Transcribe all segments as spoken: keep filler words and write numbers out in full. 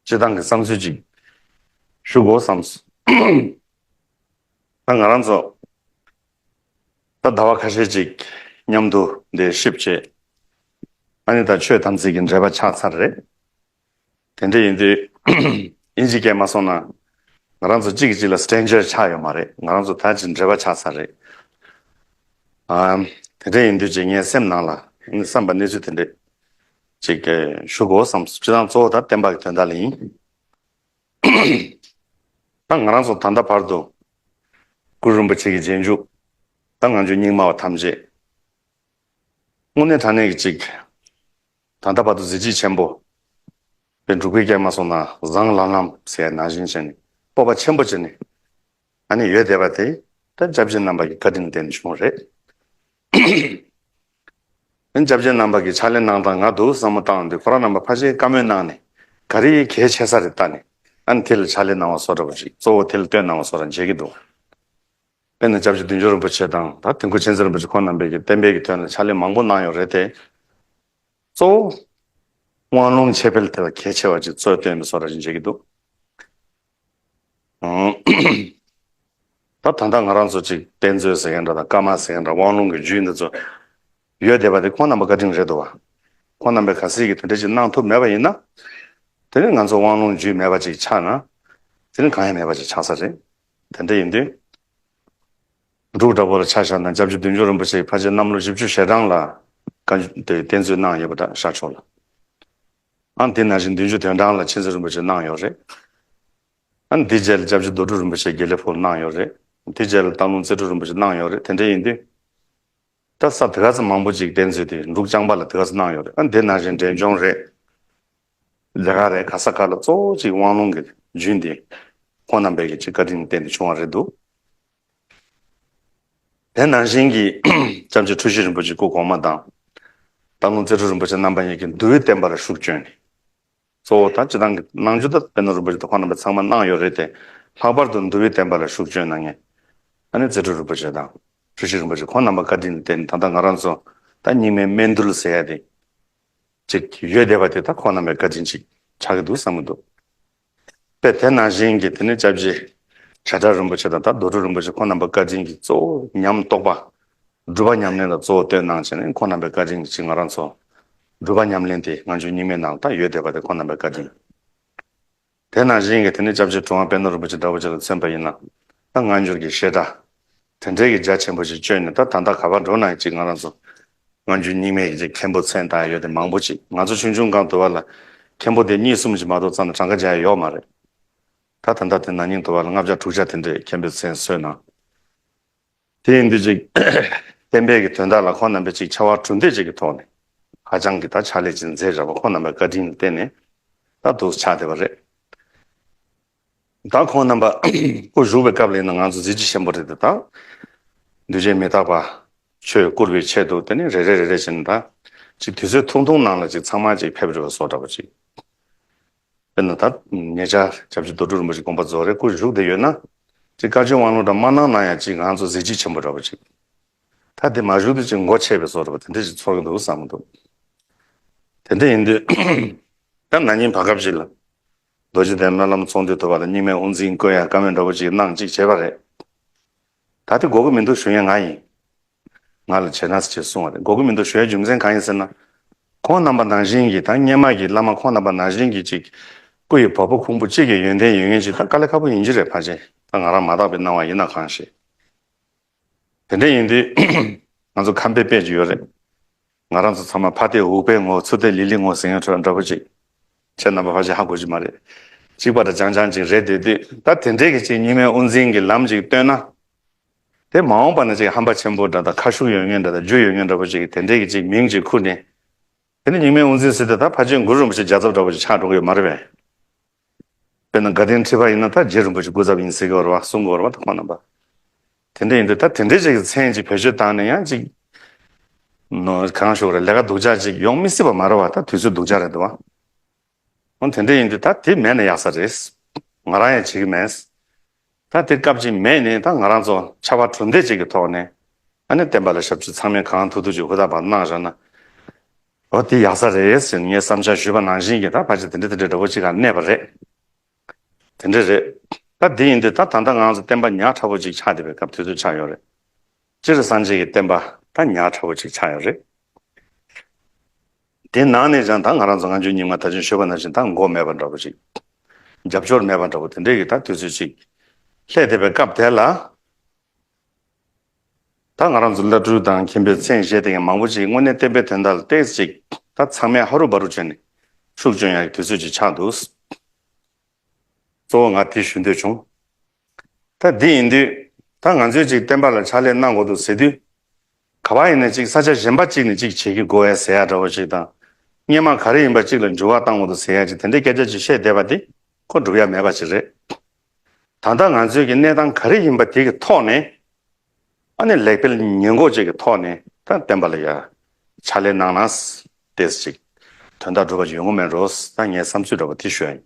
སྤྱིར་བཏང་གི་བསམ་ཚུལ་ཅིག་ཞུ་དགོས་བསམས། ད་ང་རང་ཚོ་ད་ཟླ་བ་ཁ་ཤས་ཅིག་མཉམ་དུ་འདིར་གཤིབ་བྱས། ཨ་ནི་ད་ཆོས་དམ་ཚིག་གི་འབྲེལ་བ་ཆགས་ཚར་རེད། དེ་འདྲ་ཡིན་དུས་དབྱིན་ཇི་སྐད་མ་སོང་ན་ང་རང་ཚོ་གཅིག་གིས་གཅིག་ལ་སི་ཊེན་ཇར་ཆགས་ཡོད་མ་རེད། ང་རང་ཚོ་ད་ཅིག་འབྲེལ་བ་ཆགས་ཚར་རེད། ཨ། དེ་འདྲ་ཡིན་དུས་ཅིག་ངའི་སེམས་ནང་ལ་བསམ་པ་གནས་ཚུལ་དེ་འདྲ་ཅིག་ཞུ་དགོས་བསམས། སྤྱིར་བཏང་གཙོ་བོ་ད་བསྟན་པ་གི་དོན་དག་ལ་ཡིན། ད་ང་རང་ཚོ་ད་ལྟ་བར་དུ་གུ་རུ་རིན་པོ་ཆེ་གི་རྗེས་འཇུག་ད་ང་ཚོ་རྙིང་མ་བ་ཐམས་ཅད་དངོས་གནས་དྲང་གནས་ཀྱི་ཅིག་ད་ལྟ་བར་དུ་གཟི་བརྗིད་ཆེན་པོ་དཔེ་འབྲུག་པའི་སྐད་མ་སོང་ན་བཟང་ལམ་ལམ་ཟེར་ནང་བཞིན་བྱས་ནས་སྤོབས་པ་ཆེན་པོ་བྱས་ནས་ཨ་ནི་ཡོད་བསྡད་པ་དེ་ད་སྐྱབས་རྗེ་རྣམ་པ་གི་བཀའ་དྲིན་ལ་བརྟེན་ནས་བྱུང་བ་རེད། ཨ་ནི་སྐྱབས་རྗེ་རྣམ་པ་གིས་ཕྱག་ལས་གནང་སྟངས་ང་འདུག་བསམ་བློ་བཏང་དུས་ཁོ་རང་རྣམ་པ་ཕལ་ཆེར་བཀའ་མོལ་གནང་ནས་ག་རེ་གལ་ཆེ་ས་རེད་བལྟས་ནས་ཨ་ནི་དེ་ལ་ཕྱག་ལས་གནང་བ་བཟོ་འདྲ་པོ་ཞིག་གཙོ་བོ་དེ་ལ་བསྟོད་གནང་བ་བཟོ་འདྲ་མཇལ་གྱི་འདུག་དཔེར་ན་སྐྱབས་རྗེ་བདུད་འཇོམས་རིན་པོ་ཆེ་དང་ད་དིལ་མགོ་མཁྱེན་བརྩེ་རིན་པོ་ཆེ་ཁོང་རྣམ་པས་ཀྱི་བསྟན་པའི་གི་དོན་ལ་ཕྱག་ལས་མང་པོ་གནང་ཡོད་རེད་དེ། གཙོ་བོ་དབང་ལུང་འཆད་སྤེལ་དེ་ལ་གལ་ཆེ་བ་ཅིག་གཙོ་བོ་བསྟན་པའི་བཟོ་འདྲ་ཞིག་མཇལ་གྱི་འདུག་ད་ད་ལྟ་ང་རང་ཚོ་ཅིག་གཏེར་མཛོད་ཟེར་མཁན་འདྲ་དང་བཀའ་མ་ཟེར་མཁན་འདྲ་དབང་ལུང་གི་རྒྱུད་འདི་ཚོ་ཡོད་བསྡད་པ་དེ་ཁོང་རྣམ་པ་བཀའ་དྲིན་རེད་འདུག་བ། ཁོང་རྣམ་པས་གལ་སྲིད་ཀྱི་དེ་འདྲ་ཅིག་གནང་ཐུབ་མེད་པ་ཡིན་ན། དེ་ནི་ང་ཚོ་དབང་ལུང་རྒྱུད་མེད་པ་ཅིག་ཆགས་ན། དེ་ནི་གང་ཡང་མེད་པ་ཅིག་ཆགས་ས་རེད། དེ་འདྲ་ཡིན་དུས། འབྲུག་འདྲ་པོ་ལ་ཆ་བཞག་ན་སྐྱབས་རྗེ་བདུད་འཇོམས་རིན་པོ་ཆེ་ཕལ་ཆེར་གནམ་ལོ་བཞི་བཅུ་ཞེ་གྲངས་ལ་བཀའ་འགྱུར་དེ་གཏེར་མཛོད་གནང་ཡོད་པ་འདྲ་ཤར་ཕྱོགས་ལ། ཨ་དེ་ནང་བཞིན་བདུན་ཅུ་དོན་གྲངས་ལ་མཁྱེན་བརྩེ་རིན་པོ་ཆེ་གནང་ཡོད་རེད། ཨ་དེ་རྗེས་ལ་སྐྱབས་རྗེ་རྡོ་གྲུབ་རིན་པོ་ཆེ་དགེ་ལེགས་ཕུག་གནང་ཡོད་རེད། དེ་རྗེས་ལ་སྟག་ལུང་རྩེ་སྤྲུལ་རིན་པོ་ཆེ་གནང་ཡོད་རེད། དེ་འདྲ་ཡིན་དུས། ད་ས་དེ་ག་ཚོད་མང་པོ་ཅིག་གཏེར་མཛོད་དེ་འབྲུག་ལྕང་པ་ལ་དེ་ག་ཚོད་གནང་ཡོད་རེད། ཨ་དེ་ནང་བཞིན་འབྲས་ལྗོངས་རེད། ལས་ཀ་རེད། ག་ས་ག་ལ་གཙོ་བོ་ཅིག་དབང་ལུང་གི་རྒྱུན་དེ་ཁོང་རྣམ་པས་ཀྱི་ཅིག་བཀའ་དྲིན་བརྟེན་ཏེ་བྱུང་བ་རེད་འདུག་དེ་ནང་བཞིན་གྱི་སྐྱབས་རྗེ་འཁྲུལ་ཞིག་རིན་པོ་ཆེ་སྐུ་གོང་མ་དང་། སྟག་ལུང་རྩེ་སྤྲུལ་རིན་པོ་ཆེ་རྣམ་པ་གཉིས་ཀྱིས་འདུལ་བའི་བསྟན་པ་ལ་ཤུགས་བསྐྱོན་ནས། གཙོ་བོ་དང་སྤྱི་བཏང་གི་གནང་རྒྱུ་དང་པད་ནོར་རིན་པོ་ཆེ་དང་ཁོང་རྣམ་པས་ཚང་མ་གནང་ཡོད་རེད་དེ། ལྷག་པར་དུ་འདུལ་བའི་བསྟན་པ་ལ་ཤུགས་བསྐྱོན་གནང་མཁན། ཨ་ནི་རྩེ་སྤྲུལ་རིན་པོ་ཆེ་དང་། འཁྲུལ་ཞིག་རིན་པོ་ཆེ་ཁོང་རྣམ་པ་བཀའ་དྲིན་ལ་བརྟེན་ནས་ད་ལྟ་ང་རང་ཚོ་ད་རྙིང་མའི་སྨན་འདུལ་ཟེར་ཡ་དེ། ཅིག་ཡོད་བསྡད་པ་དེ་ད་ཁོང་རྣམ་པའི་བཀའ་དྲིན་ཅིག་ཆགས་ཀྱི་འདུག་བསམ་གྱི་འདུག་དཔེ་དེ་ནང་བཞིན་གྱི་དེ་ནས་སྐྱབས་རྗེ་བྱ་བྲལ་རིན་པོ་ཆེ་དང་ད་རྡོ་གྲུབ་རིན་པོ་ཆེ་ཁོང་རྣམ་པ་བཀའ་དྲིན་གྱིས་གཙོ་བོ་ཉམས་རྟོགས་པ། སྒྲུབ་པ་ཉམས་ལེན་ལ་གཙོ་བོ་བསྟོད་གནང་བྱས་ནས་ཁོང་རྣམ་པའི་བཀའ་དྲིན་གྱིས་ཅིག་ང་རང་ཚོ་སྒྲུབ་པ་ཉམས་ལེན་དེ་སྔ་འགྱུར་རྙིང་མའི་ནང་ལ་ད་ཡོད་བསྡད་པ་དེ་ཁོང་རྣམ་པའི་བཀའ་དྲིན། དེ་ནང་བཞིན་གྱི་དེ་ནས་སྐྱབས་རྗེ་གྲུབ་དབང་པད་ནོར་རིན་པོ་ཆེ་འདྲ་བོ་ཅིག་ལ་མཚོན་པ་ཡིན་ན། ད་སྔ་འགྱུར་གྱི་བཤད་གྲྭ་དེ་འདྲའི་གི་རྒྱ་ཆེན་པོ་ཞིག་བཅོས་ནས་ད་ད་ལྟ་ག་པར་འགྲོ་ན་ཡང་ཅིག་ང་རང་ཚོ་སྔ་འགྱུར་རྙིང་མའི་གི་ཅིག་མཁན་པོ་མཚན་བཏགས་ཡོད་དེ་མང་པོ་ཅིག་ང་ཚོ་ཆུང་ཆུང་སྒང་དུ་བ་ལ་མཁན་པོ་དེ་གཉིས་གསུམ་ཅིག་མ་གཏོགས་ཙམ་ལ་གྲངས་ཀ་རྒྱག་ཡ་ཡོད་མ་རེད། ད་ད་ལྟ་དེ་ན་ནིང་དུ་བ་ལ་ལྔ་བརྒྱ་དྲུག་བརྒྱ་དེ་འདྲའི་མཁན་པོའི་མཚན་གསོལ་གནང་། དེ་ཡིན་དུས་ཅིག་བསྟན་པའི་གི་དོན་དག་ལ་ཁོང་རྣམ་པས་ཅིག་ཕྱར་བ་གྲུ་འདེགས་ཅིག་གི་ཐོག་ནས་ཧ་ཅང་གི་ད་ཕྱག་ལས་ཅིག་མཛད་བཞག་པ་ཁོང་རྣམ་པའི་བཀའ་དྲིན་ལ་བརྟེན་ནས་ད་འདུག་ཆགས་བསྡད་པ་རེད། ད་ཁོང་རྣམ་པ་སྐུ་བཞུགས་པའི་སྐབས་ལ་ཡིན་ན་ང་ཚོ་གཟི་བརྗིད་ཆེན་པོ་རེད་དེ། ད་འདུས་བྱས་མི་རྟག་པ་ཆོས་བསྐུར་བའི་ཆེད་དུ་དེ་ནས་རེ་རེ་རེ་རེ་བྱས་ནས་ད་ཅིག་དུས་ཚོད་ཐུང་ཐུང་ནང་ལ་ཅིག་ཚང་མ་ཅིག་ཕེབས་འགྲོ་བ་བཟོ་འདྲ་པོ་ཅིག་དཔེར་ན་ད་ཉེ་ཆར་སྐྱབས་རྗེ་རྡོ་གྲུབ་རིན་པོ་ཆེ་དགོངས་པ་རྫོགས་རེད། སྐུ་བཞུགས་བསྡད་ཡོད་ན། ཅིག་བཀའ་ཆོས་དབང་ལུང་འདྲ་མ་གནང་ན་ཡང་ཅིག་ང་ཚོ་གཟི་བརྗིད་ཆེན་པོ་འདྲ་པོ་ཅིག་ད་དེ་མ་བཞུགས་དུས་ཅིག་མགོ་ཆད་པའི་བཟོ་འདྲ་པོ་དེ་འདྲ་ཞིག་ཚོར་གྱི་འདུག་བསམ་གྱི་འདུག་དེ་འདྲ་ཡིན་དུས། ད་ན་ནིང་བར་སྐབས་ཤིག་ལ། རྡོ་རྗེ་གདན་སྨོན་ལམ་ཚོགས་འདུའི་ཐོག་ལ་རྙིང་མའི་དབུ་འཛིན་བསྐོ་ཡ་བཀའ་མོལ་འདྲ་པོ་ཅིག་གནང་ཅིག་བྱས་པ་རེད། ད་དེ་དགོས་ཀྱི་མི་འདུག་ཞུ་མཁན་ང་ཡིན། ང་ལ་བྱས་ན་ཟེར་ཅེས་གསུངས་པ་རེད། དགོས་ཀྱི་མི་འདུག་ཞུ་ཡ་རྒྱུ་མཚན་གང་ཡིན་ཟེར་ན། ཁོང་རྣམ་པ་ནང་བཞིན་གྱི་ད་སྔོན་མ་གི་བླ་མ་ཁོང་རྣམ་པ་ནང་བཞིན་གྱི་ཅིག་སྐུ་ཡི་བ་སྤུ་ཁུང་བུ་གཅིག་གི་ཡོན་ཏན་ཡོད་མཁན་ཅིག་ད་དཀའ་ལས་ཁག་པོ་ཡིན་གྱི་རེད། ཕལ་ཆེར་ད་ང་རང་མ་དག་པའི་སྣང་བ་ཡིན་ན་གང་ཤེས། དེ་འདྲ་ཡིན་དུས་ང་ཚོ་ཁམས་པའི་དཔེ་ཅིག་ཡོད་རེད། ང་རང་ཚོ་ཚང་མ་ཕ་སྟེ་འུག་པའི་ངོ་ཚུར་སྟེ་ལི་ལི་ངོ་ཟེར་མཁན་འདྲ་པོ་ཅིག་ཁྱེད་རྣམ་པ་ཕལ་ཆེར་ཧ་གོ་གི་མ་རེད། གཅིག་པ་འདྲ་རྐྱང་རྐྱང་ཅིག་རེད་དེ་དུས་ད་དེ་འདྲའི་གི་ཅིག་རྙིང་མའི་དབུ་འཛིན་གྱི་ལམ་ཅིག་སྟོན་ན། དེ་མ་འོངས་པ་ན་ཅིག་ཧམ་པ་ཆེན་པོ་འདྲ་དང་ཁ་ཤུགས་ཡོད་མཁན་འདྲ་དང་རྒྱུ་ཡོད་མཁན་འདྲ་པོ་ཅིག་གིས་དེ་འདྲའི་གི་ཅིག་མིང་ཅིག་ཁུར་ནས། དེ་ནི་རྙིང་མའི་དབུ་འཛིན་ཟེར་དུས་ད་ཕལ་ཆེར་གུ་རུ་རིན་པོ་ཆེ་རྒྱལ་ཚབ་འདྲ་པོ་ཅིག་ཆགས་འགྲོ་གི་ཡོད་མ་རེད་པས། དཔེར་ན་དགའ་ལྡན་ཁྲི་པ་ཡིན་ན་ད་རྗེ་རིན་པོ་ཆེ་སྐུ་ཚབ་ཡིན་ཟེར་གི་ཡོད་རེད་བ། གསུང་གི་ཡོད་རེད་བ། ད་ཁོང་རྣམ་པ། དེ་འདྲ་ཡིན་དུས་ད་དེ་འདྲའི་ཅིག་གི་མཚན་ཅིག་བེད་སྤྱོད་བཏང་ནས་ཡང་ཅིག་ནོ་གང་ཞུ་དགོས་རེད། ལས་ཀ་སྡུག་ཅག་ཅིག་ཡོང་མི་སྲིད་པ་མ་རེད་བ། ད་དུས་ཚོད་སྡུག་ཅག་རེད་འདུག་བ། འོ་དེ་འདྲ་ཡིན་དུས་ད་དེ་མེད་ན་ཡག་ས་རེད། ང་རང་ཡང་བྱེད་ཀྱི་མེད། ད་དེ་སྐབས་ཅིག་མེད་ནས་ད་ང་རང་ཚོ་ཕྱར་བ་གྲུ་འདེགས་ཅིག་གི་ཐོག་ནས་ཨ་ནི་བསྟན་པ་ལ་ཞབས་ཕྱི་ཚང་མས་གང་ཐུབ་ཐུབ་ཅིག་ཧུར་ཐག་པ་གནང་བཞག་ན། འོ་དེ་ཡག་ས་རེད་ཟེར་ངས་བསམ་འཆར་ཞུས་པ་ནང་བཞིན་གྱི་ད་ཕལ་ཆེར་དེ་འདྲ་དེ་འདྲ་འདྲ་བོ་ཅིག་ག་གནས་པ་རེད། དེ་འདྲ་རེད། ད་དེ་ཡིན་དུས་ད་ད་ལྟ་ང་ཚོ་བསྟན་པ་ཉག་ཕྲ་བོ་ཅིག་ཆགས་བསྡད་པའི་སྐབས་དུས་ཚོད་ཆགས་ཡོད་རེད། སྤྱིར་སངས་རྒྱས་ཀྱི་བསྟན་པ་ད་ཉག་ཕྲ་བོ་ཅིག་ཆགས་ཡོད་རེད། དེ་ནང་ནས་ཀྱང་ད་ང་རང་ཚོ་སྔ་འགྱུར་རྙིང་མ་ད་ཅིང་ཞུས་པ་ནང་བཞིན་ད་མགོ་མེད་པ་འདྲ་བོ་ཅིག་རྒྱབ་སྐྱོར་མེད་པ་འདྲ་བོ་དེ་འདྲའི་གི་ད་དུས་ཚོད་ཅིག་སླེབས་བསྡད་པའི་སྐབས་དེ་ལ། ད་ང་རང་ཚོ་བླ་སྤྲུལ་དང་མཁན་པོའི་མཚན་བཞེས་བསྡད་མཁན་མང་པོ་ཅིག་དངོས་གནས་བསྟན་པའི་དོན་དག་ལ་ཏོག་ཙམ་ཅིག་ད་ཚང་མས་ཧ་རུ་བ་རུ་བྱས་ནས་ཤུགས་སྐྱོན་ཡག་གི་དུས་ཚོད་ཅིག་ཆགས་འདུག་གཙོ་བོ་ང་དེ་ཞུ་འདོད་བྱུང་། ད་འདི་ཡིན་དུས་ད་ང་ཚོས་ཅིག་བསྟན་པ་ལ་ཕྱག་ལས་གནང་དགོས་འདུག་ཟེར་དུས། ག་པར་ཡིན་ན་ཅིག་ས་ཆ་གཞན་པ་ཅིག་ནས་ཅིག་བྱེད་ཀྱི་དགོས་ཡ་ཟེར་ཡ་འདྲ་བོ་ཅིག་དང་། སྔོན་མ་ག་རེ་ཡིན་པ་ཅིག་ལ་འགྱུར་བ་བཏང་དགོས་འདུག་ཟེར་ཡ་ཅིག་དེ་འདྲའི་སྐད་ཆ་ཅིག་བཤད་བསྡད་པ་དེ་ཁོ་འགྲུབ་ཡ་མེད་པ་ཅིག་རེད། ད་ལྟ་ང་ཚོའི་གི་གནས་སྟངས་ག་རེ་ཡིན་པ་དེ་གི་ཐོག་ནས། ཨ་ནི་ལེགས་སྤེལ་ཉེས་འགོག་ཅིག་གི་ཐོག་ནས་ད་བསྟན་པ་ལ་ཡ་ཕྱག་ལས་གནང་ན་ཏེས་ཅིག་དོན་དག་འགྲུབ་པ་ཅིག་ཡོང་གི་མེད་འགྲོ། ད་ངའི་བསམ་ཚུལ་འདྲ་བོ་དེ་ཞུ་ཡ་ཡིན།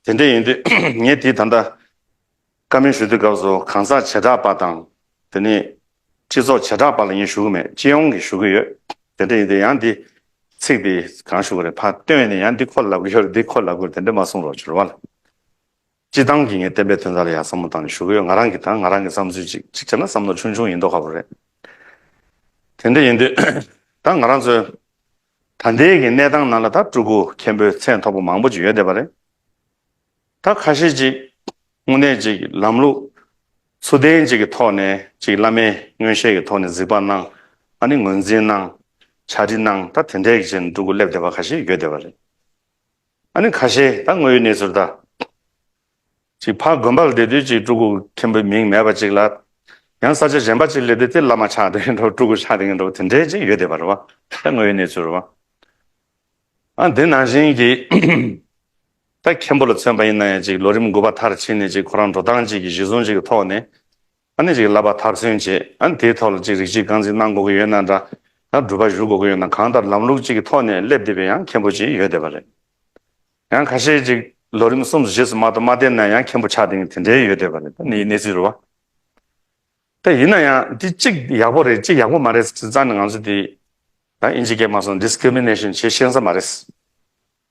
དེ་འདྲ་ཡིན་དུས་ངས་དེ་ད་ལྟ་བཀའ་མོལ་ཞུ་དུས་སྐབས་སུ་གང་ཟག་བྱེ་བྲག་པ་དང་། དེ་ནས་སྤྱི་ཚོགས་བྱེ་བྲག་པ་ལ་ངས་ཞུ་གི་མེད། སྤྱི་ཡོངས་ཀྱི་ཞུ་གི་ཡོད། དེ་འདྲ་ཡིན་དུས་ཡང་འདི་ཚིག་འདི་གང་ཞུ་གི་རེད། ཕར་བཏོན་ནས་ཡང་འདི་ཁོ་ལབ་གི་ཡོད་རེད། འདི་ཁོ་ལབ་གི་རེད། དེ་འདྲ་མ་གསུང་རོགས་བྱོས་རོགས་ལ། སྤྱི་བཏང་གི་ངས་བསྟན་པའི་དོན་དག་ལ་ཡང་བསམ་བློ་བཏང་ནས་ཞུ་གི་ཡོད། ང་རང་གི་ད་ང་རང་གི་བསམ་ཚུལ་ཅིག་ཅིག་བྱས་ན་བསམ་བློ་ཆུང་ཆུང་ཡིན་མདོག་ཁ་པོ་རེད། དེ་འདྲ་ཡིན་དུས་ད་ང་རང་ཚོའི་ད་ལྟའི་གི་གནས་སྟངས་ནང་ལ་ད་སྤྲུལ་སྐུ་མཁན་པོའི་མཚན་ཐོགས་པ་མང་པོ་ཅིག་ཡོད་བསྡད་པ་རེད། ད་ཁ་ཤས་ཅིག་དངོས་གནས་ཅིག་ལམ་ལུགས་ཚུལ་ལྡན་ཅིག་གི་ཐོག་ནས་ཅིག་བླ་མའི་མངོན་ཤེས་ཀྱི་ཐོག་ནས་གཟིགས་པ་གནང་། ཨ་ནི་ངོས་འཛིན་གནང་། ཕྱག་བྲིས་གནང་། ད་དེ་འདྲའི་གི་ཅིག་སྤྲུལ་སྐུ་སླེབས་བསྡད་པ་ཁ་ཤས་ཡོད་བསྡད་པ་རེད། ཨ་ནི་ཁ་ཤས་ད་དངོས་ཡོད་གནས་ཚུལ་ད། ཅིག་ཕར་དགོན་པ་ལ་བསྡད་དུས་ཅིག་སྤྲུལ་སྐུ་མཁན་པོའི་མིང་མེད་པ་ཅིག་ལ། ཡང་ས་ཆ་གཞན་པ་ཅིག་སླེབས་དུས་དེ་བླ་མ་ཆགས་བསྡད་མཁན་འདྲ་བོ་སྤྲུལ་སྐུ་ཆགས་བསྡད་མཁན་འདྲ་བོ་དེ་འདྲའི་ཅིག་ཡོད་བསྡད་པ་རེད་བ། ད་དངོས་ཡོད་གནས་ཚུལ་རེད་བ། ཨ་འདི་ནང་བཞིན་གྱི་ད་མཁན་པོ་ལ་མཚོན་པ་ཡིན་ན་ཡང་ཅིག་ལོ་རིམ་དགུ་པ་མཐར་ཕྱིན་ནས་ཅིག་ཁོ་རང་འགྲོ་སྟངས་ཅིག་གི་གཞི་བཟུང་ཅིག་གི་ཐོག་ནས། ཨ་ནི་ཅིག་བསླབ་པ་མཐར་སོན་བྱས། ཨ་ནི་དེའི་ཐོག་ལ་ཅིག་རིགས་གཅིག་རྐང་འཛིན་གནང་དགོས་ཀྱི་ཡོད་ན་འདྲ། ད་སྒྲུབ་པ་ཞུ་དགོས་ཀྱི་ཡོད་ན། གང་ལྟར་ལམ་ལུགས་གཅིག་གི་ཐོག་ནས་སླེབས་བསྡད་པའི་ཡང་མཁན་པོ་ཅིག་ཡོད་བསྡད་པ་རེད། ཡང་ཁ་ཤས་ཅིག་ལོ་རིམ་གསུམ་བཞི་ཙམ་མ་གཏོགས་མ་བསྡད་ན་ཡང་མཁན་པོ་ཆགས་བསྡད་མཁན་དེ་འདྲའི་ཡོད་བསྡད་པ་རེད། ད་ནི་གནས་ཚུལ་རེད་བ། ད་ཡིན་ན་ཡང་འདི་གཅིག་ཡག་པོ་རེད་གཅིག་ཡག་པོ་མ་རེད་ཟེར་རྩ་ནས་ང་ཚོ་འདི་ད་ཨིན་ཇི་སྐད་མ་སོང་ཌིས་ཀི་རི་མི་ནེ་ཤན་བྱེད་ཤེས་ས་མ་རེད།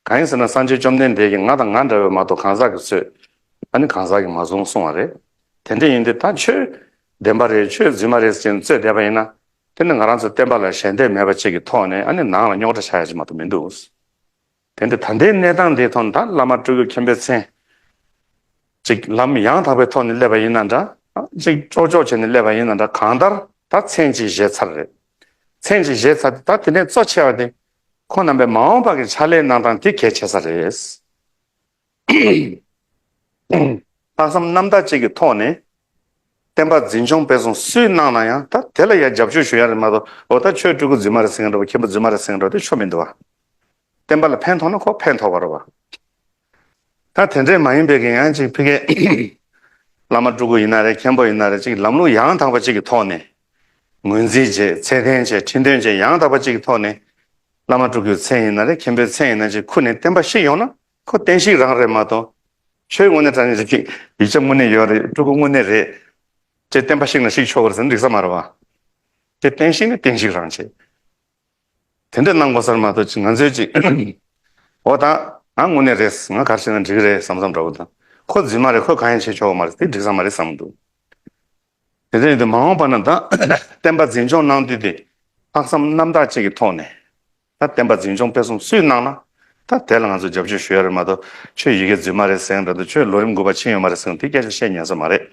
གང་ཡིན་ཟེར་ན་སངས་རྒྱས་བཅོམ་ལྡན་འདས་ཀྱིས་ང་དང་ང་འདྲ་བའི་མ་གཏོགས་གང་ཟག་གིས་གསོད། ཨ་ནི་གང་ཟག་གིས་མ་བཟུང་གསུང་བ་རེད། དེ་འདྲ་ཡིན་དུས་ད་ཆོས་བདེན་པ་རེད་ཆོས་རྫུན་མ་རེད་ཟེར་ནས་རྩོད་བསྡད་པ་ཡིན་ན། དེ་ནི་ང་རང་ཚོ་བསྟན་པ་ལ་ཞལ་འདེབས་མེད་པ་ཅིག་གི་ཐོག་ནས་ཨ་ནི་ནང་ལ་རྙོག་དྲ་ཆགས་ཡ་ཅིག་མ་གཏོགས་མི་འདུག་དེ་འདྲ་ད་ལྟའི་གནས་སྟངས་འདིའི་ཐོག་ནས་ད་བླ་མ་སྤྲུལ་སྐུ་མཁན་པོའི་མཚན་ཅིག་ལམ་ཡང་དག་པའི་ཐོག་ནས་སླེབས་པ་ཡིན་ན་འདྲ། ཅིག་ཀྲོག་ཀྲོག་བྱས་ནས་སླེབས་པ་ཡིན་ན་འདྲ། གང་ལྟར་ད་མཚན་ཅིག་བཞེས་ཚར་རེད། མཚན་ཅིག་བཞེས་ཚར་ཏེ་ད་དེ་ནས་གཙོ་ཆེ་བ་དེ་ཁོང་རྣམ་པའི་མ་འོངས་པ་གི་ཕྱག་ལས་གནང་སྟངས་དེ་གལ་ཆེ་ས་རེད། ལྷག་བསམ་རྣམ་དག་ཅིག་གི་ཐོག་ནས་བསྟན་པ་འཛིན་སྐྱོང་སྤེལ་གསུམ་སུས་གནང་ན་ཡང་ད་དེ་ལ་ཡང་རྒྱབ་སྐྱོར་ཞུ་ཡ་རེད་མ་གཏོགས། འོ་ད་ཆོས་སྤྲུལ་སྐུ་རྫུན་མ་རེད་ཟེར་མཁན་འདྲ་བོ་མཁན་པོ་རྫུན་མ་རེད་ཟེར་མཁན་འདྲ་བོ་དེ་ཆོ་མི་འདུག་བ། བསྟན་པ་ལ་ཕན་ཐོགས་ན་ཁོ་ཕན་ཐོགས་པ་རེད་བ། ད་དེ་འདྲས་མ་ཡིན་པའི་གི་ཡང་ཅིག་ཕ་གིའི་བླ་མ་སྤྲུལ་སྐུ་ཡིན་ན་རེད་མཁན་པོ་ཡིན་ན་རེད་ཅིག་ལམ་ལུགས་ཡང་དག་པ་ཅིག་གི་ཐོག་ནས་ངོས་འཛིན་བྱས་ཚད་ལྡན་བྱས་ཁྲིམས་དོན་བྱས་ཡང་དག་པ་ཅིག་གི་ཐོག་ནས་བླ་མ་སྤྲུལ་སྐུའི་མཚན་ཡིན་ན་རེད་མཁན་པོའི་མཚན་ཡིན་ན་ཅིག་ཁུར་ནས་བསྟན་པ་བཤིག་ཡོང་ན་ཁོ་བསྟན་བཤིག་རང་རེད་མ་གཏོགས། ཆོས་དངོས་གནས་དྲང་གནས་ཅིག་ཡིག་ཆ་དངོས་གནས་ཡོད་རེད་སྤྲུལ་སྐུ་དངོས་གནས་རེད། ཅེས་བསྟན་པ་བཤིག་ན་བཤིག་ཆོག་གི་རེད་ཟེར་ན་འགྲིག་ས་མ་རེད་བ། དེ་བསྟན་བཤིག་ནི་བསྟན་བཤིག་རང་བྱེད། དེ་འདྲ་གནང་དགོས་ས་རེད་མ་གཏོགས་ང་ཚོས་ཅིག་འོ་ད་ང་དངོས་གནས་རེད། ང་ག་རེ་བྱས་ན་འགྲིག་གི་རེད་བསམ་བསམ་འདྲ་བོ་དང་། ཁོ་རྫུན་མ་རེད་ཁོ་གང་ཡང་བྱེད་ཆོག་གི་མ་རེད་དེ་འགྲིག་ས་མ་རེད་བསམ་གྱི་འདུག་དེ་འདྲ་ཡིན་དུས་མ་འོངས་པ་ན་ད་བསྟན་པ་འཛིན་སྐྱོང་གནང་དུས་དེ་ལྷག་བསམ་རྣམ་དག་ཅིག་གི་ཐོག་ནས་ད་བསྟན་པ་འཛིན་སྐྱོང་སྤེལ་གསུམ་སུས་གནང་ན་ད་དེ་ལ་ང་ཚོ་རྒྱབ་སྐྱོར་ཞུ་ཡ་རེད་མ་གཏོགས་ཆོས་ཡི་གེ་རྫུན་མ་རེད་ཟེར་མཁན་འདྲ་འདུག་ཆོས་ལོ་རིམ་དགུ་པ་ཕྱིན་ཡོད་མ་རེད་ཟེར་མཁན་དེ་སྐད་ཆ་བཤད་ཉན་ས་མ་རེད།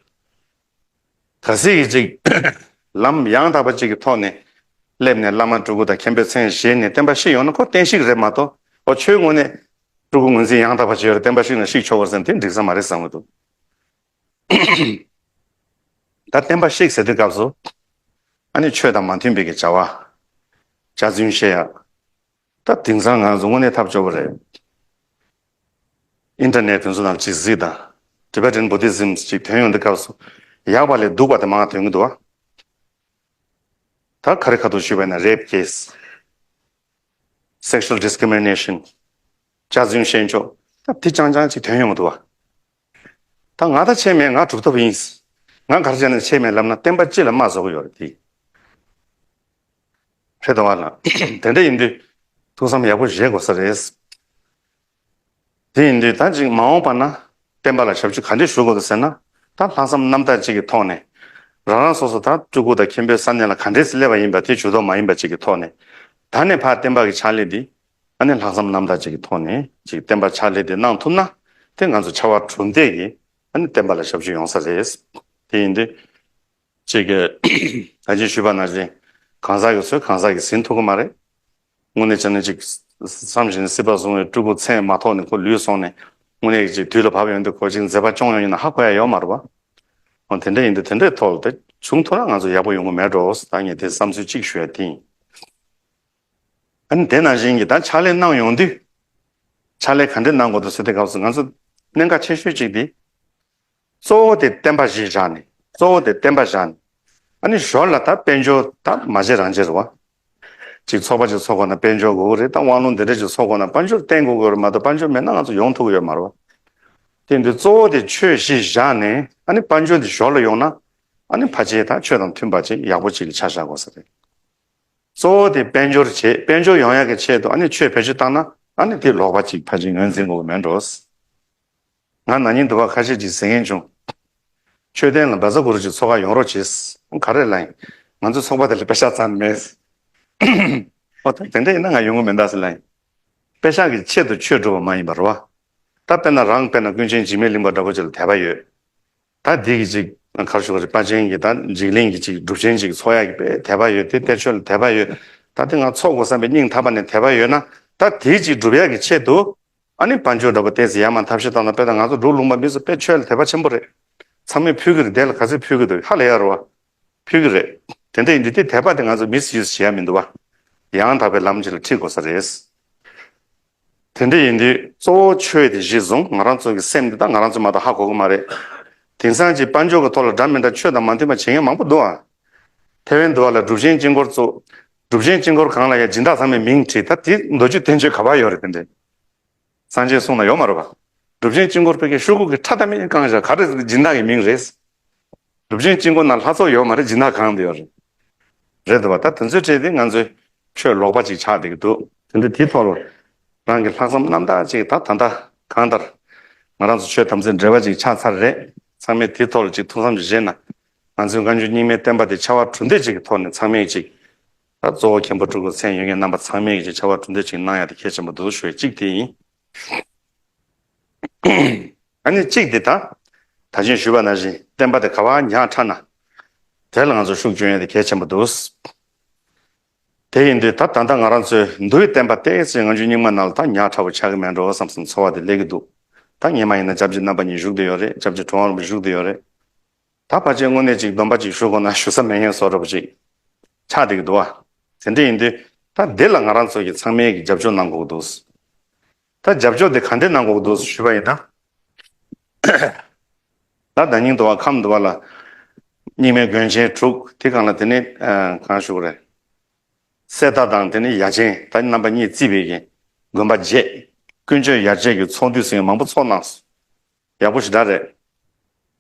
གལ་སྲིད་ཀྱི་ཅིག་ལམ་ཡང་དག་པ་ཅིག་གི་ཐོག་ནས་སླེབས་ནས་བླ་མ་སྤྲུལ་སྐུ་དང་མཁན་པོའི་མཚན་བཞེས་ནས་བསྟན་པ་བཤིག་ཡོང་ན་ཁོ་བསྟན་བཤིག་རེད་མ་གཏོགས་ཨོ་ཆོས་དངོས་གནས་སྤྲུལ་སྐུ་ངོས་འཛིན་ཡང་དག་པ་བྱས་ཡོད་རེད་བསྟན་པ་བཤིག་ན་བཤིག་ཆོག་གི་རེད་ཟེར་ན་དེ་འགྲིག་ས་མ་རེད་བསམ་གྱི་འདུག་ད་བསྟན་པ་བཤིག་ཟེར་དུས་སྐབས་སུ་ཨ་ནི་ཆོས་དང་མ་མཐུན་པའི་གི་བྱ་བ། འཇའ་ཚོན་བཤད་ཡ། ད་དེང་སང་ང་ཚོ་དངོས་གནས་ཐབས་སྐྱོ་པོ་རེད། ཨིན་ཊར་ནེཊ་དེ་ཚོ་ནང་ཅིག་གཟིགས་དང་། Tibetan Buddhism ཅིག་ཐོན་ཡོང་དུས་སྐབས་སུ་ཡག་པ་ལས་སྡུག་པ་དེ་མང་ཐོན་གྱི་འདུག་བ། ད་ག་རེ་ཁ་ཐུག་ཞུས་པ་ཡིན་ན་rape case, sexual discrimination, འཇའ་ཚོན་བཤད་ཕྱོགས་ད་དེ་རྐྱང་རྐྱང་ཅིག་ཐོན་ཡོང་གི་འདུག་བ། ད་ང་ད་ཆད་མེད་ང་གྲུབ་ཐོབ་ཡིན། ང་ག་རེ་བྱས་ན་ཆད་མེད་ལབ་ན་བསྟན་པ་སྤྱི་ལ་དམའ་བཟོ་གི་ཡོད་རེད་དེ། རེད་དོ་བ་ལ། དེ་འདྲ་ཡིན་དུས། ཐུགས་བསམ་ཡག་པོ་བཞེས་དགོས་ས་རེད། དེ་ཡིན་དུས་ད་ཅིག་མ་འོངས་པ་ན་བསྟན་པ་ལ་ཞབས་ཕྱི་ག་འདྲས་ཞུ་དགོས་འདུག་ཟེར་ན། ད་ལྷག་བསམ་རྣམ་དག་ཅིག་གི་ཐོག་ནས་རང་རང་སོ་སོ་ད་སྤྲུལ་སྐུ་དང་མཁན་པོའི་ས་གནས་ལ་ག་འདྲས་སླེབས་པ་ཡིན་པ་དེ་ཇུས་གཏོགས་མ་ཡིན་པ་ཅིག་གི་ཐོག་ནས། ད་ནས་ཕར་བསྟན་པ་གི་ཕྱག་ལས་འདི་ཨ་ནི་ལྷག་བསམ་རྣམ་དག་ཅིག་གི་ཐོག་ནས་ཅིག་བསྟན་པ་ཕྱག་ལས་འདི་གནང་ཐུབ་ན། དེ་ང་ཚོ་ཕྱར་བ་གྲུ་འདེགས་ཀྱིས་ཨ་ནི་བསྟན་པ་ལ་ཞབས་ཕྱི་ཡོང་ས་རེད། དེ་ཡིན་དུས། ཅིག་གིས་ད་ཅི་ཞུས་པ་ནང་བཞིན་གང་ཟག་གི་ཚོད་གང་ཟག་གིས་ཟིན་ཐུབ་ཀྱི་མ་རེད། དངོས་གནས་བྱས་ན་ཅིག་བསམ་བཞིན་སྲིད་པ་བཟུང་བའི་སྤྲུལ་སྐུ་མཚན་མ་ཐོགས་ནས་ཁོ་ལུས་སོང་ནས། དངོས་གནས་ཅིག་དུས་ལ་བབ་ཡོང་དུས་ཁོ་ཅིག་མཛད་པ་སྐྱོང་ཡོང་ཡིན་ན་ཧ་གོ་ཡ་ཡོད་མ་རེད་བ། འོ་དེ་འདྲ་ཡིན་དུས་དེ་འདྲའི་ཐོག་ལ་དེ་བྱུང་ཐུབ་ན་ང་ཚོ་ཡག་པོ་ཡོང་གི་མེད་འགྲོ། ད་ངས་དེ་བསམ་ཚུལ་གཅིག་ཞུ་ཡ་དེ་ཡིན། ཨ་ནི་དེ་ནང་བཞིན་གྱི་ད་ཕྱག་ལས་གནང་ཡོང་དུས། ཕྱག་ལས་ག་འདྲས་གནང་དགོས་འདུག་ཟེར་དུས་སྐབས་སུ་ང་ཚོ་གནད་འགག་ཆེ་ཤོས་གཅིག་དེ། གཙོ་བོ་དེ་བསྟན་པ་གཞི་བཞག་ནས། གཙོ་བོ་དེ་བསྟན་པ་བཞག་ནས། ཨ་ནི་ཞོར་ལ་ད་དཔལ་འབྱོར་ད་མ་བྱེད་རང་བྱེད་རེད་བ། ཅིག་ཚོགས་པ་ཅིག་ཚོགས་དགོས་ན་དཔལ་འབྱོར་དགོས་ཀྱི་རེད། ད་དབང་ལུང་འདི་འདྲ་ཅིག་ཚོགས་དགོས་ན་དཔལ་འབྱོར་བརྟེན་དགོས་ཀྱི་རེད་མ་གཏོགས་དཔལ་འབྱོར་མེད་ན་ང་ཚོ་ཡོང་ཐུབ་ཀྱི་ཡོད་མ་རེད་བ། དེ་འདི་གཙོ་བོ་དེ་ཆོས་གཞི་བཞག་ནས་ཨ་ནི་དཔལ་འབྱོར་དེ་ཞོར་ལ་ཡོང་ན། ཨ་ནི་ཕལ་ཆེར་ད་ཆོས་དང་མཐུན་པ་ཅིག་ཡག་པོ་ཅིག་ལ་ཆ་བཞག་དགོས་ས་རེད། གཙོ་བོ་དེ་དཔལ་འབྱོར་བྱེད། དཔལ་འབྱོར་ཡོང་ཡག་གི་ཆེད་དུ་ཨ་ནི་ཆོས་བེད་སྤྱོད་བཏང་ན་ཨ་ནི་དེ་ལོག་པ་ཅིག་ཕལ་ཆེར་ངོས་འཛིན་དགོས་ཀྱི་མེད་འགྲོ། ང་ན་ནིང་དུ་བ་ཁ་ཤས་ཅིག་ཟེར་མཁན་བྱུང་། མཆོད་རྟེན་ལ་བཛྲ་གུ་རུ་ཅིག་ཚོགས་ཁག་ཡོང་རོགས་བྱེད། ག་རེ་ལབ་ཡིན། ང་ཚོའི་ཚོགས་པ་དེ་ལ་པེ་ཤག་རྩ་ནས་མེད། ཨོ་ད་དེ་འདྲ་ཡིན་ན་ང་ཡོང་གི་མི་འདུག་ཟེར་ལབ་ཡིན། པེ་ཤག་གི་ཆེད་དུ་ཆོས་སྒྲུབ་པ་མ་ཡིན་པ་རེད་བ། ད་དཔེར་ན་རང་དཔེར་ན་ཀུན་མཁྱེན་འཇིགས་མེད་གླིང་པ་འདྲ་པོ་ཅིག་ལ་དད་པ་ཡོད། ད་འདི་གི་ཅིག་ག་རེ་ཞུ་དགོས་རེད། དཔལ་ཆེན་གྱི་ད་འཇིགས་གླིང་གི་ཅིག་སྒྲུབ་ཆེན་ཅིག་ཚོགས་ཡག་གི་དཔེ་དད་པ་ཡོད་དེ། གཏེར་ཆོས་ལ་དད་པ་ཡོད། ད་དེ་ང་ཚོགས་དགོས་བསམ་པའི་སྙིང་ཐག་པ་ནས་དད་པ་ཡོད་ན། ད་དེ་ཅིག་སྒྲུབ་ཡག་གི་ཆེད་དུ། ཨ་ནི་དཔལ་འབྱོར་འདྲ་པོ་ཏོག་ཙམ་ཡར་མར་ཐབས་ཤེས་བཏང་ན། དཔེར་ན་ང་ཚོ་འབྲུག་ལུང་པ་མི་ཚོ་དཔེ་ཆོས་ལ་དད་པ་ཆེན་པོ་རེད། ཚང་མས་ཕུལ་གྱི་རེད། དེ་ལ་ག་ཚོད་ཕུལ་གྱི་འདུག་ཧ་ལས་ཡ་རེད་བ། ཕུལ་གྱི་རེད། དེ་འདྲ་ཡིན་དུས་དེ་དད་པ་དེ་ང་ཚོ་མི་སི་ཡུ་སི་བྱེད་ཡ་མི་འདུག་བ། ཡང་དག་པའི་ལམ་ཅིག་ལ་ཁྲིད་དགོས་ས་རེད། དེ་འདྲ་ཡིན་དུས་གཙོ་བོ་ཆོས་དེ་གཞི་བཟུང་། ང་རང་ཚོ་གི་སེམས་འདི་ད་ང་རང་ཚོ་མ་གཏོགས་ཧ་གོ་གི་མ་རེད། དེང་སང་ཅིག་དཔལ་འབྱོར་གྱི་ཐོག་ལ་འདྲ་མི་འདྲ་ཆོས་དང་མ་མཐུན་པ་བྱེད་མཁན་མང་པོ་འདུག་ཨ། ཐེ་ཝན་འདི་བ་ལ་སྒྲུབ་ཆེན་དཀྱིལ་འཁོར་བཙུགས། སྒྲུབ་ཆེན་དཀྱིལ་འཁོར་སྒང་ལ་ཡ་སྦྱིན་བདག་ཚང་མས་མིང་བྲིས། ད་དེ་མདོ་རྒྱུད་བསྟན་བཅོས་ག་པར་ཡོད་རེད། དེ་འདྲ་སངས་རྒྱས་གསུང་ན་ཡོད་མ་རེད་པ། སྒྲུབ་ཆེན་དཀྱིལ་འཁོར་ཕ་གིའི་ཤོག་གུ་གི་ཁྲ་ད་མིན་བཀང་བཞག་ག་རེ་སྦྱིན་བདག་གི་མིང་རེད། སྒྲུབ་ཆེན་དཀྱིལ་འཁོར་ནང་ལྷ་ཚོགས་ཡོད་མ་རེད། སྦྱིན་བདག་གང་དུ་ཡོད་རེད། རེད་འདུག་བ། ད་དེ་ཚོའི་གྲས་དེ་ང་ཚོའི་ཆོས་ལོག་པ་ཅིག་ཆགས་བསྡད་ཀྱི་འདུག་དེ་འདྲ་དེའི་ཐོག་ལ་རང་གི་ལྷག་བསམ་རྣམ་དག་ཅིག་ད་ད་ལྟ་གང་ལྟར་ང་རང་ཚོ་ཆོས་དམ་ཚིག་འབྲེལ་བ་ཅིག་ཆགས་ཚར་རེད། ཚང་མས་དེའི་ཐོག་ལ་ཅིག་ཐུགས་བསམ་ཅིག་བཞེས་ན། ང་ཚོའི་སྔ་འགྱུར་རྙིང་མའི་བསྟན་པ་དེ་ཕྱར་བ་གྲུ་འདེགས་ཅིག་གི་ཐོག་ནས་ཚང་མས་ཅིག་ད་གཙོ་བོ་མཁན་པོ་སྤྲུལ་སྐུ་མཚན་ཡོད་མཁན་རྣམ་པ་ཚང་མས་ཀྱི་ཕྱར་བ་གྲུ་འདེགས་ཅིག་གནང་ཡ་དེ་གལ་ཆེན་པོ་འདུག་ཞུ་བའི་གཅིག་དེ་ཡིན། ཨ་ནི་གཅིག་དེ་ད། ད་གིན་ཞུས་པ་ནང་བཞིན་བསྟན་པ་དེ་ག་པར་ཉག་ཕྲ་ན། དེ་ལ་ང་ཚོ་ཤུགས་སྐྱོན་ཡ་དེ་གལ་ཆེན་པོ་འདུག་དེ་ཡིན་དུས་ད་ད་ལྟ་ང་རང་ཚོའི་འདུལ་བའི་བསྟན་པ་ཏོག་ཙམ་ང་ཚོའི་རྙིང་མ་ནང་ལ་ད་ཉག་ཕྲ་པོ་ཆགས་ཀྱི་མེད་འགྲོ་བསམ་བསམ་ཚོར་བ་དེ་སླེབས་ཀྱི་འདུག་ད་སྔོན་མ་ཡིན་ན་སྐྱབས་རྗེ་རྣམ་པ་གཉིས་བཞུགས་བསྡད་ཡོད་རེད། སྐྱབས་རྗེ་གྲུབ་དབང་རིན་པོ་ཆེ་བཞུགས་བསྡད་ཡོད་རེད། ད་ཕལ་ཆེར་དངོས་གནས་ཅིག་སྡོམ་པ་ཅིག་ཞུ་དགོས་ན་ཞུ་ས་མེད་མཁན་བཟོ་འདྲ་པོ་ཅིག་ཆགས་བསྡད་ཀྱི་འདུག་བ། དེ་འདྲ་ཡིན་དུས་ད་འདི་ལ་ང་རང་ཚོ་གིས་ཚང་མས་ཀྱི་རྒྱབ་སྐྱོར་གནང་དགོས་ཀྱི་འདུག་ད་རྒྱབ་སྐྱོར་དེ་ག་འདྲས་གནང་དགོས་ཀྱི་འདུག་ཞུས་པ་ཡིན་ན། ད་ཟླ་ཉིན་དུ་བ་ཁམས་དུ་བ་ལ་རྙིང་མའི་དགོན་ཆེན་དྲུག་དེ་སྒང་ལ་དེ་ནི་གང་ཞུ་དགོས་རེད། གསེར་རྟ་དང་དེ་ནི་ཡ་ཆེན་ད་རྣམ་པ་གཉིས་བརྩིས་པའི་གི་དགོན་པ་བརྒྱད། ཀུན་སྤྱོད་ཡར་རྒྱས་ཀྱི་ཚོགས་འདུ་ཟེར་མཁན་མང་པོ་ཚོགས་གནང་སོང་། ཡག་པོ་ཞེ་དྲག་རེད།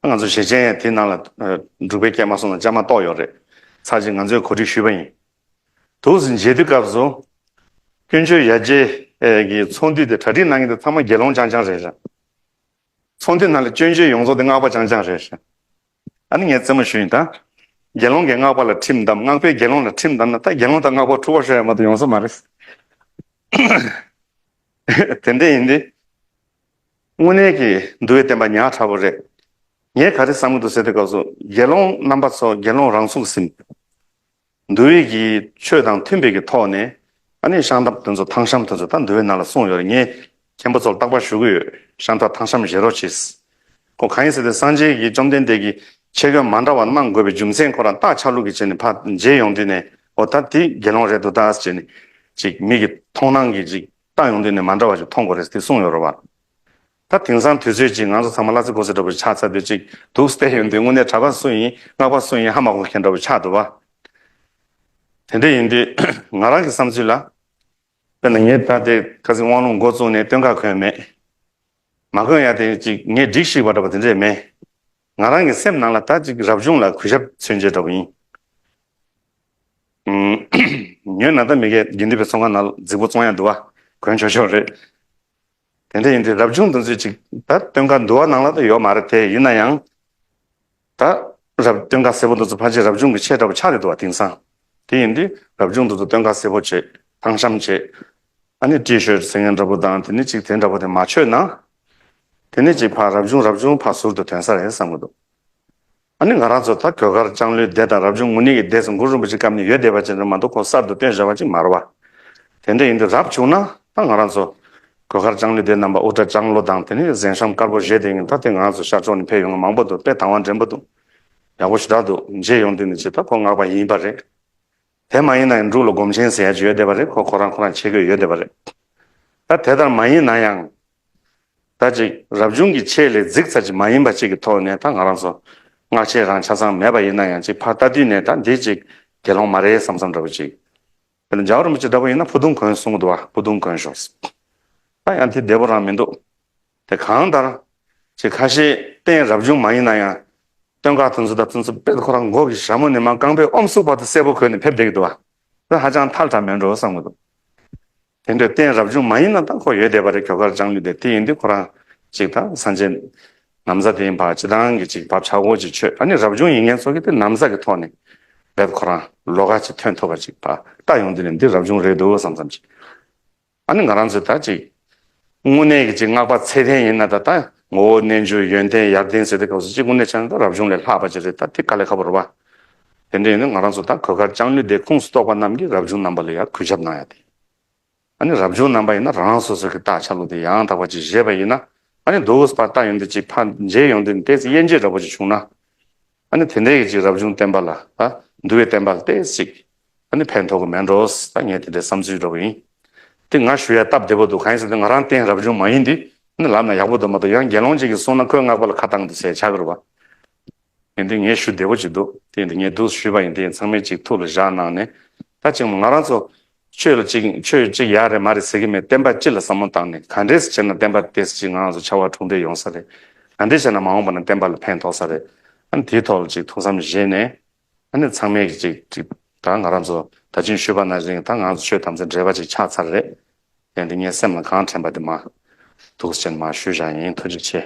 ང་ཚོ་ཞེ་ཆེན་ཡང་དེ་ནང་ལ་འབྲུག་པའི་སྐད་མ་གསུངས་ན་བཅའ་མར་གཏོགས་ཡོད་རེད། ཚར་གཅིག་ང་ཚོས་གོ་སྒྲིག་ཞུས་པ་ཡིན། དུས་ཟིན་མཇལ་དུས་སྐབས་སུ། ཀུན་སྤྱོད་ཡར་རྒྱས་ཀྱི་ཚོགས་འདུ་དེ་གྲ་སྒྲིག་གནང་མཁན་དེ་ཚང་མ་དགེ་སློང་རྐྱང་རྐྱང་རེད་ར། ཚོགས་འདུ་ནང་ལ་སྐྱོན་བརྗོད་ཡོངས་རྫོགས་དེ་སྔགས་པ་རྐྱང་རྐྱང་རེད་ར། ཨ་ནི་ངས་རྩེད་མོ་ཞུས་ཡིན་ད། དགེ་སློང་གིས་སྔགས་པ་ལ་ཁྲིམས་བསྡམས། སྔགས་པས་དགེ་སློང་ལ་ཁྲིམས་བསྡམས་ན་ད་དགེ་སློང་དང་སྔགས་པ་འཁྲུག་པ་ཤོར་ཡ་མ་གཏོགས་ཡོང་ས་མ་རེད། དེ་འདྲ་ཡིན་དུས། དངོས་གནས་ཀྱི་འདུལ་བའི་བསྟན་པ་ཉག་ཕྲ་པོ་རེད། ངས་ག་རེ་བསམ་གྱི་འདུག་ཟེར་དུས་སྐབས་སུ་དགེ་སློང་རྣམ་པ་ཚོ་དགེ་སློང་རང་ཚུགས་ཟིན། འདུལ་བའི་གི་ཆོས་དང་མཐུན་པའི་གི་ཐོག་ནས་ཨ་ནི་ཤམ་ཐབས་དེ་ཚོ་ཐང་ཤམ་དེ་ཚོ་ད་འདུལ་བའི་ནང་ལ་གསུངས་ཡོད་རེད། ངས་མཁན་པོ་ཚོར་རྟག་པར་ཞུ་གི་ཡོད། ཤམ་ཐབས་ཐང་ཤམ་བཞེས་རོགས་བྱེད། ཁོ་གང་ཡིན་ཟེར་དུས་སངས་རྒྱས་ཀྱིས་བཅོམ་ལྡན་འདས་ཀྱིས་ཆས་གོས་མ་འདྲ་བ་གནང་དགོས་པའི་རྒྱུ་མཚན་ཁོ་རང་རྟགས་ཆ་ལུགས་ཀྱི་བྱས་ནས་ཕར་མཇལ་ཡོང་དུས་ནས་འོ་ད་དེ་དགེ་སློང་རེད་འདུག་ད་ཟེར་ནས་ཅིག་མི་གི་མཐོང་སྣང་གི་ཅིག་ལྟ་ཡོང་དུས་ནས་མ་འདྲ་བ་ཞིག་མཐོང་དགོས་རེད་དེ་གསུངས་ཡོད་རེད་བ། ད་དེང་སང་དུས་ཚོད་ཅིག་ང་ཚོ་ཚང་མ་གླ་རྩི་གོ་ས་འདྲ་པོ་ཆགས་ཚར་དུས་ཅིག་འདུག་བལྟས་ཡོང་དུས་དངོས་གནས་གྲྭ་པ་སུ་ཡིན་སྔགས་པ་སུ་ཡིན་ཧ་མ་གོ་མཁན་འདྲ་པོ་ཆགས་འདུག་བ། དེ་འདྲ་ཡིན་དུས་ང་རང་གི་བསམ་ཚུལ་ལ། དཔེར་ན་ངས་ད་ལྟའི་ཁ་སང་དབང་ལུང་འགོ་བཙུགས་ནས་སྟོན་ཁ་གོན་མེད། མ་གོན་ཡ་དེ་ཅིག་ངས་སྒྲིག་ཞིག་པ་འདྲ་པོ་དེ་འདྲས་མེད། ང་རང་གི་སེམས་ནང་ལ་ད་ཅིག་རབ་བྱུང་ལ་གུས་ཞབས་མཚོན་བྱེད་འདྲ་པོ་ཡིན། ཉོས་ན་ད་མི་སྐད་དགེ་འདུན་པའི་ཚོང་ཁང་ནང་ལ་རྫིག་པོ་བཙོང་ཡ་འདུག་བ། གོན་ཆོག་ཆོག་རེད། དེ་འདྲ་ཡིན་དུས་རབ་བྱུང་དེ་ཚོའི་ཅིག་ད་སྟོན་ཁ་འདུལ་བ་ནང་ལ་ད་ཡོད་མ་རེད་དེ། ཡིན་ན་ཡང་ད་རབ་སྟོན་ཁ་གསལ་པོ་དེ་ཚོ་ཕལ་ཆེར་རབ་བྱུང་གི་ཆས་འདྲ་པོ་ཆགས་རེད་འདུག་བ། དེང་སང་དེ་ཡིན་དུས་རབ་བྱུང་དེ་ཚོ་སྟོན་ཁ་གསལ་པོ་བྱེད། ཐང་ཤམ་བྱེད། ཨ་ནི་ཊི་ཤར་ཊི་ཟེར་མཁན་འདྲ་པོ་དང་དེ་ནི་ཅིག་དེ་འདྲ་པོ་དེ་མ་མཆོད་ན། དེ་ནི་ཅིག་ཕར་རབ་བྱུང་རབ་བྱུང་ཕར་ཟུར་དུ་ཐོན་ས་རེད་བསམ་གི་འདུག་ཨ་ནི་ང་རང་ཚོ་ད་གོས་དཀར་ལྕང་ལོའི་སྡེ་དང་རབ་བྱུང་ངུར་སྨྲིག་གི་སྡེ་ཟེར་གུ་རུ་རིན་པོ་ཆེ་སྐབས་ནས་ཡོད་བསྡད་པ་ཅིག་རེད་མ་གཏོགས་ཁོ་གསར་དུ་བཏོན་བཞག་པ་ཅིག་མ་རེད་བ། དེ་འདྲ་ཡིན་དུས་རབ་བྱུང་ན་ད་ང་རང་ཚོ་གོས་དཀར་ལྕང་ལོའི་སྡེ་རྣམ་པ་དབུ་སྐྲ་ལྕང་ལོ་དང་དེ་ནས་གཟན་ཤམ་དཀར་པོ་བཞེས་བསྡད་མཁན་ད་དེ་ང་རང་ཚོ་ཤར་ཕྱོགས་ནས་ཕེབས་ཡོང་མཁན་མང་པོ་འདུག་དཔེ་དང་བ་འདྲེན་པོ་འདུག་ཡག་པོ་ཞེ་དྲག་འདུག་མཇལ་ཡོང་དུས་ནས་ཅིག་ད་ཁོ་སྔགས་པ་ཡིན་པ་རེད། དེ་མ་ཡིན་ན་ཡང་འབྲུག་ལ་སྒོམ་ཆེན་ཟེར་ཡ་ཅིག་ཡོད་བསྡད་པ་རེད། ཁོ་ཁོ་རང་ཁོ་རང་ཆས་གོས་ཡོད་བསྡད་པ་རེད། ད་དེ་ལྟར་མ་ཡིན་ན་ཡང་། ད་ཅིག་རབ་བྱུང་གི་ཆས་ལས་རྫིག་ཚར་ཅིག་མ་ཡིན་པ་ཅིག་གི་ཐོག་ནས་ད་ང་རང་ཚོ་སྔགས་ཆས་རང་ཆ་ཚང་མེད་པ་ཡིན་ན་ཡང་ཅིག་ཕར་ལྟ་དུས་ནས་ད་འདི་ཅིག་དགེ་སློང་མ་རེད་བསམ་བསམ་འདྲ་པོ་ཅིག་དེ་ལ་རྒྱལ་བ་རིན་པོ་ཆེ་འདྲ་པོ་ཡིན་ན་ཕུ་དུང་གོན་གསུང་གི་འདུག་བ། ཕུ་དུང་གོན་ཤོག་ད་ཡང་དེ་བདེ་པོ་རང་མི་འདུག་དེ་གང་ལྟར་ཅིག་ཁ་ཤས་རྟེན་རབ་བྱུང་མ་ཡིན་ན་ཡང་སྟོན་ཁ་དེ་ཚོ་དང་དེ་ཚོ་དཔེ་ཁོ་རང་མགོ་གི་ཞྭ་མོ་ནས་མར་རྐང་པའི་ཨོམ་སུག་བར་དུ་གསལ་པོ་གོན་ནས་ཕེབས་བསྡད་ཀྱི་འདུག་བ། དེ་ཧ་ཅང་ཐལ་དྲགས་མེད་འགྲོ་བསམ་གི་འདུག་དེ་འདྲའི་རྟེན་རབ་བྱུང་མ་ཡིན་ན་ད་ཁོ་ཡོད་བསྡད་པ་རེད། གོས་དཀར་ལྕང་ལོའི་སྡེ་དེ་ཡིན་དུས་ཁོ་རང་ཅིག་ད་སངས་རྒྱས་ན་བཟའ་དེ་ཡིན་པ་ཅི་ཐང་གི་ཅིག་བབ་ཆགས་འོ་ཅིག་མཆོད། ཨ་ནི་རབ་བྱུང་ཡིན་མཁན་ཚོ་གི་དེ་ན་བཟའ་གི་ཐོག་ནས་རྦད་ཁོ་རང་ལོགས་ཀ་ཅིག་ཐོན་ཐུབ་པ་ཅིག་ཕར་ལྟ་ཡོང་དུས་ནས་འདི་རབ་བྱུང་རེད་འདུག་བསམ་བསམ་ཅིག་ཨ་ནི་ང་རང་ཚོས་ད་ཅིག་དངོས་གནས་ཀྱི་ཅིག་སྔགས་པ་ཚད་ལྡན་ཡིན་ན་ད་ད་ངོ་བོ་རྣལ་འབྱོར་ཡོན་ཏན་ཡར་ལྡན་ཟེར་དུས་སྐབས་སུ་ཅིག་དངོས་གནས་བྱས་ན་ད་རབ་བྱུང་ལས་ལྷག་པ་ཅིག་རེད། ད་དེ་དཀའ་ལས་ཁག་པོ་རེད་བ། དེ་འདྲ་ཡིན་ན་ང་རང་ཚོ་ད་གོས་དཀར་ལྕང་ལོའི་སྡེ་ཁུངས་སུ་གཏོགས་པ་རྣམས་ཀྱིས་རབ་བྱུང་རྣམ་པ་ལ་ཡར་གུས་ཞབས་གནང་ཡ་དེ། ཨ་ནི་རབ་བྱུང་རྣམ་པ་ཡིན་ན་རང་རང་སོ་སོ་གི་རྟགས་ཆ་ལུགས་དེ་ཡང་དག་པ་ཅིག་བཞེས་པ་ཡིན་ན། ཨ་ནི་འདུག་སེ་ཕར་ལྟ་ཡོང་དུས་ཅིག་ཕར་མཇལ་ཡོང་དུས་ཏོག་ཙམ་དབྱེ་འབྱེད་འདྲ་པོ་ཅིག་བྱུང་ན། ཨ་ནི་དེ་འདྲའི་གི་ཅིག་རབ་བྱུང་བསྟན་པ་ལ་ད་འདུལ་བའི་བསྟན་པ་ལ་ཏོག་ཙམ་ཅིག་ཨ་ནི་ཕན་ཐོགས་གི་མེད་འགྲོ། ད་ངས་དེ་འདྲའི་བསམ་ཚུལ་འདྲ་པོ་ཡིན། དེ་ང་ཞུ་ཡ་སྟབས་བདེ་པོ་འདུག་གང་ཡིན་ཟེར་ན་ང་རང་རྟེན་རབ་བྱུང་མ་ཡིན་དུས་ཨ་ནི་ལབ་ན་ཡག་པོ་འདུག་མ་གཏོགས་ཡང་དགེ་སློང་ཅིག་གིས་གསུངས་ན་ཁོས་སྔགས་པ་ལ་ཁ་བཏང་འདུག་ཟེར་ཆགས་ཀྱི་རེད་བ། ཡིན་དུས་ངས་ཞུ་བདེ་པོ་ཅིག་འདུག་དེ་ཡིན་དུས་ངས་འདུག་ཞུས་པ་ཡིན་དུས་ཚང་མས་ཅིག་ཐུགས་ལ་བཞག་གནང་ནས། ད་ཅིག་ང་རང་ཚོ་ཆོས་ལ་ཅིག་ཆོས་ཅིག་ཡག་རེད་མ་རེད་ཟེར་གི་མེད། བསྟན་པ་སྤྱི་ལ་བསམ་བློ་བཏང་ནས་ག་འདྲས་བྱས་ན་བསྟན་པ་དེ་ཅིག་ང་རང་ཚོ་ཕྱར་བ་གྲུ་འདེགས་ཡོང་ས་རེད། ག་འདྲས་བྱས་ན་མ་འོངས་པ་ན་བསྟན་པ་ལ་ཕན་ཐོགས་ས་རེད། ཨ་ནི་དེའི་ཐོག་ལ་ཅིག་ཐུགས་བསམ་བཞེས་ནས། ཨ་ནི་ཚང་མས་ཀྱི་ཅིག་ཅིག་ད་ང་རང་ཚོ་ད་ཅིག་ཞུས་པ་ནང་བཞིན་ད་ང་ཚོ་ཆོས་དམ་ཚིག་འབྲེལ་བ་ཅིག་ཆགས་ཚར་རེད། དེ་འདི་ངས་སེམས་ལ་གང་དྲན་པ་དེ་མ་ཐུགས་རྗེ་ཆེ་མ་ཞུས་བཞག་ཡིན། ཐུགས་རྗེ་ཆེ།